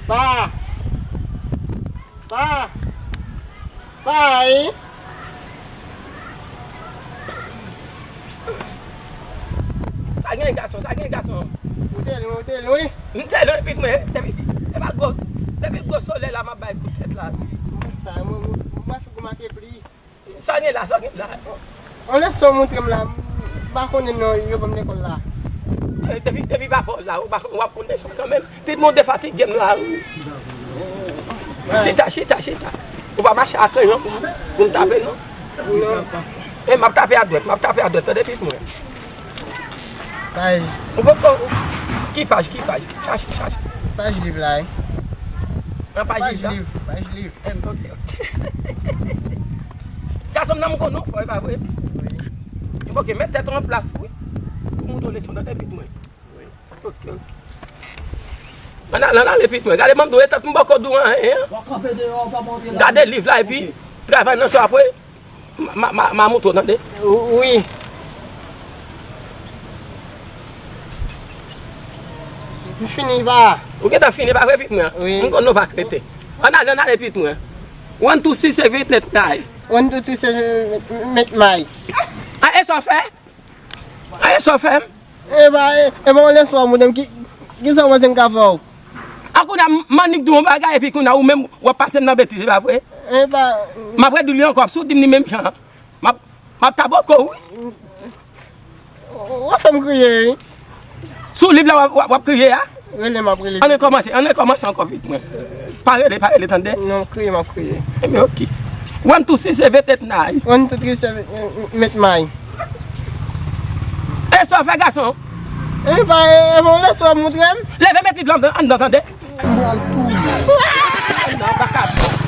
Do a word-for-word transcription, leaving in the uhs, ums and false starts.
Pa. Pa. Pa, e. Sa gen gason, sa gen gason. Ou te lwen, ou te lwen. M te lwen, pitit mwen. Depi, e pa gwo, depi gwo solèy la, m ap bay kout tèt la. Sa, mwen, mwen, mwen figi w make pli. Sa gen la, sa gen la. On leson w montre m la, m pa konnen non, yo ban m lekòl la. Eh, depi, depi pa fò la, ou pa, w ap konn leson kanmenm. Pitit mwen, w defatige m la, wi. Chita, chita, chita. Ou pa mache ak kreyon pou, pou m tape, non? Non. E m ap tape a dwèt, m ap tape a dwèt, tande, pitit mwen. Paj. Ou poko, ki paj, ki paj? Chache, chache. Paj liv la, wi. Nan paj liv la? Paj liv, paj liv. Em, ok, ok. Gason m nan m konnen w fò, e pa vre? Wi. Ok, met tèt ou an plas, wi. Pou montre w leson nan, tande, pitit mwen. Wi. Ok, ok. Ann ale, ann ale, pitit mwen. Gade, m ap di w, e tèt m poko di w anyen, en. W ap kanpe deyò, w pa montre la. Gade liv la, epi travay nan kè apre. M a, m a, m a, m a montre w, tande. Wi. M fini, pa. Ou gentan fini, pa vre, pitit mwen? Wi. M konn nou pa k rete. Ann ale, ann ale, pitit mwen. One, two, six, seven, eight, nine. One, two, three, seven, eight, nine. A, e sa w fè? A, e sa w fè m? E pa, e, e pa yon leson, mwen menm ki, ki sa w panse m ka fè w? A, kounye a, m annik di w yon bagay, epi kounye a, ou menm, w ap pase m nan betiz, e pa vre? E pa. M ap redi w li ankò, si w di m li menm jan an, m ap, m ap taboko w, wi. W ap fè m kriye, wi. Sou liv la, w ap, w ap, w ap kriye a? Rele m, m ap rele. Ann rekòmanse, ann rekòmanse ankò, pitit mwen. Pa rele, pa rele, tande? Non, m kriye, m ap kriye. Ebyen, ok. One, two, six, seven, eight, nine. One, two, three, seven, eight, nine. E sa w fè, gason? E pa, e, e pa yon leson w ap montre m? Leve, met liv la anndan, tande? Anndan, baka.